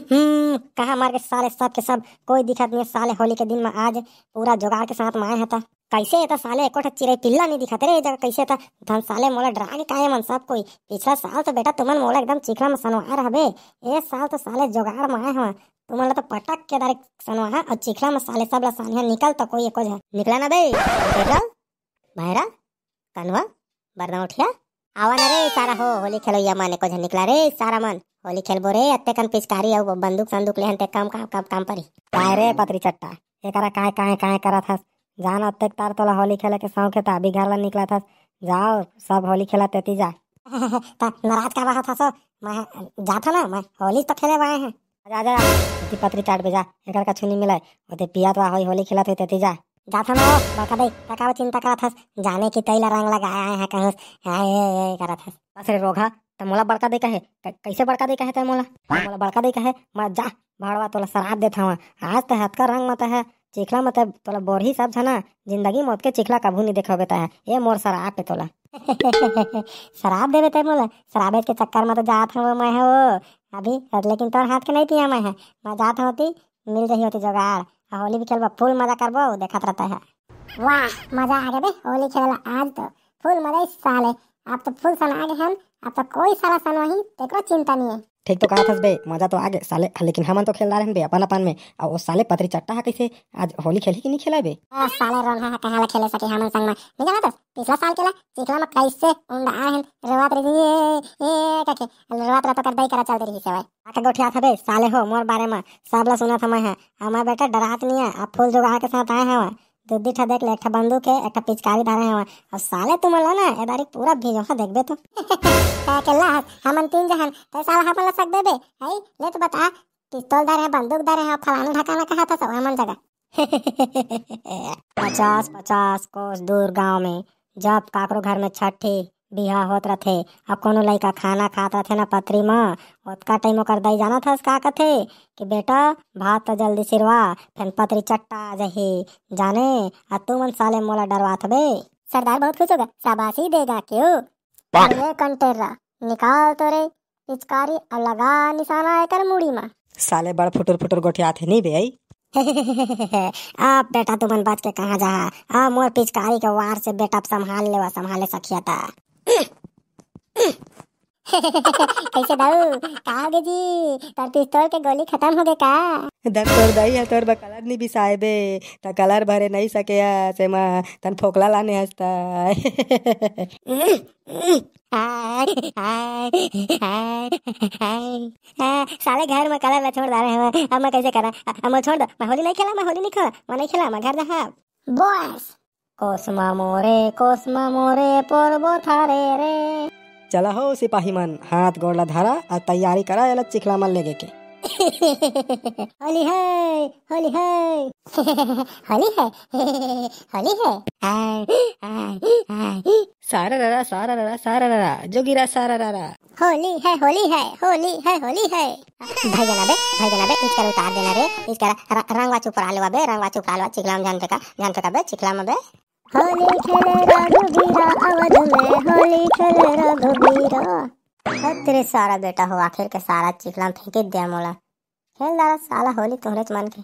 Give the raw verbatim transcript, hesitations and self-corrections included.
हम्म, कहाँ मर गे साले, सब के सब कोई दिखत नहीं है साले। होली के दिन में आज पूरा जुगाड़ के साथ में आए हैं त। कैसे ये त साले एको ठा चिरई पिल्ला नहीं दिखत रे ये जगह, कैसे त धन साले मोला डरा के काहे मन सब कोई। पिछला साल तो बेटा तुमन मोला एकदम चिखला में सनवाए रहबे, ए साल तो साले जुगाड़ में आए हवा, तुमन ला तो पटक के डायरेक्ट सनवाहा और चिखला में साले सब ला सानिया निकल तो कोई एको झन निकला ना बे। निकल भैरा, कनवा, बरना उठिया, आवा ना रे सारा हो, होली खेलोइया मन एको झन निकला रे सारा मन, होली खेलबो रे, अत्ते कन पिचकारी अउ बंदूक संदूक लेहन ते कम काम, कम काम परी। काय रे पतरी चट्टा, एकरा काय, काय, काय करत हस? जान अत्ते तार तोला होली खेले के शौक हे त अभी घर ला निकलत हस। जाओ सब होली खेला तेती जा। त नाराज का बात हसो? मैं जात हूँ ना, मैं होली तो खेले आए हैं। जा, जा, तेती पतरी चाट बे जा, एकर कछु नहीं मिले। ओते पिया तो होई होली खेलत होई तेती जा। जात हूँ ना, बड़का दई, तकाव चिंता करत हस, जाने की तैला रंग लगाए आए हैं कहूँ, आए, ए, ए, करत हस। बस रे रोघा, त मोला बड़का दई कहे, क-, कैसे बड़का दई कहे तै मोला? मोला बड़का दई कहे, मैं जा, भाड़वा तोला सराप देत हवा। आज तै हतका रंग मत है, चिखला मत है, तोला बोरही सब झना, जिंदगी मौत के चिखला कभू नहीं देखोगे तै। ए मोर सराप है तोला। सराप देबे तै मोला? सराबेज के चक्कर में तो जात हूँ मैं हो अभी, लेकिन तोर हाथ के नहीं पिया मैं है। मैं जात हूँ ती, मिल रही होती जुगाड़। आ होली भी खेलबो, फुल मजा करबो, देखत रहता है। वाह, मजा आ गया बे होली खेलला आज तो। फुल मजा इस साले। अब तो फुल सना गए हम, अब तो कोई साला सनवाही, तेकरो चिंता नहीं है। ठीक तो कहा थस बे, मजा तो आ गए साले, लेकिन हमन तो खेलदार हन बे अपन अपन में। और वो साले पतरी चट्टा हा कैसे आज होली खेलही कि नहीं खेला बे? आ, साले रोंघा हा कहाँ ला खेले सके हमन संग में? नहीं जाना तो पिछला साल के ला चिखला में कैसे उंडा आ हन, रोवत रही, ए, ए, करके, रोवत रहतो कर दई करा चलते रही सेवाई। आके गोठिया था बे, साले हो मोर बारे में, सब ला सुना था मैं है। हमार बेटा डरात नहीं है, अब फुल जुगाड़ के साथ आए हैं। दू दी ठा देख ले, एक ठा बंदूक है, एक ठा पिचकारी धरे हवा। और साले तुमन ला ना, ए दारी पूरा भिजोहा देखबे तो। का केला हस? हमन तीन जहन, ते साला हमन ला सक देबे? हई, ले तो बता, पिस्तौल धरे है, बंदूक धरे है, फलाना ढकाना कहा था सब हमन जगह। पचास पचास कोस दूर गांव में जब काकरो घर में छठी बिहा होत रथे, अब कोनो लइका खाना खात रथे ना पतरी म, ओतका टाइम ओकर दाई जानत हस का कथे कि बेटा, भात त जल्दी सिरवा, फेन पतरी चट्टा आ जही, जाने, आ तुमन साले मोला डरवात हबे। सरदार बहुत खुश होगा, शाबाशी देगा क्यों? अरे कंटेर्रा, निकाल तो रे पिचकारी अउ लगा निशाना एकर मुड़ी मा। साले बड़ फुटुर फुटुर गोठियात हे नी बे, आई? अब बेटा तुमन बच के कहाँ जाहा? अब मोर पिचकारी के वार से बेटा अब संभाल लेवा, संभाले सखिया ता। कैसे दाऊ, का हो गे जी, तोर पिस्तौल के गोली खतम हो गे का? दम तोर दाई ह तोर बर कलर नी बिसाए बे, त कलर भरे नहीं सके ह, सेमा तन फोकला लाने हस त। हाय, हाय, हाय, हाय। आ, साले घर में कलर ला छोड़ डारे हवय, अब मैं कैसे करा? अब मैं छोड़ दो, मैं होली नहीं खेला, मैं होली नहीं खेला, मैं नहीं खेला, मैं घर जाहा। बस। कोसमा मोरे, कोसमा मोरे, पोरबो थारे रे। चला हो सिपाही मन, हाथ गोड़ ला धरा अउ तैयारी करा एला चिखला मन लेगे के। होली है, होली है। होली है, होली है। हाय, हाय, हाय। सारा रारा, सारा रारा, सारा रारा, जोगिरा सारा रारा। होली है, होली है, होली है, होली है। भाई जना बे, भाई जना बे, इचकर उतार देना रे, इचकर र-, रंगवा चुपरा लेवा बे, रंगवा चुपरा लेवा, चिखला में जान फेंका, जान फेंका बे, चिखला में बे। होली खेले रघुबीरा अवध में, होली खेले रघुबीरा। हत रे सारा बेटा हो, आखिर के सारा चिखला में फेंके दिया मोला। खेल दारा साला होली तोहरे मन के।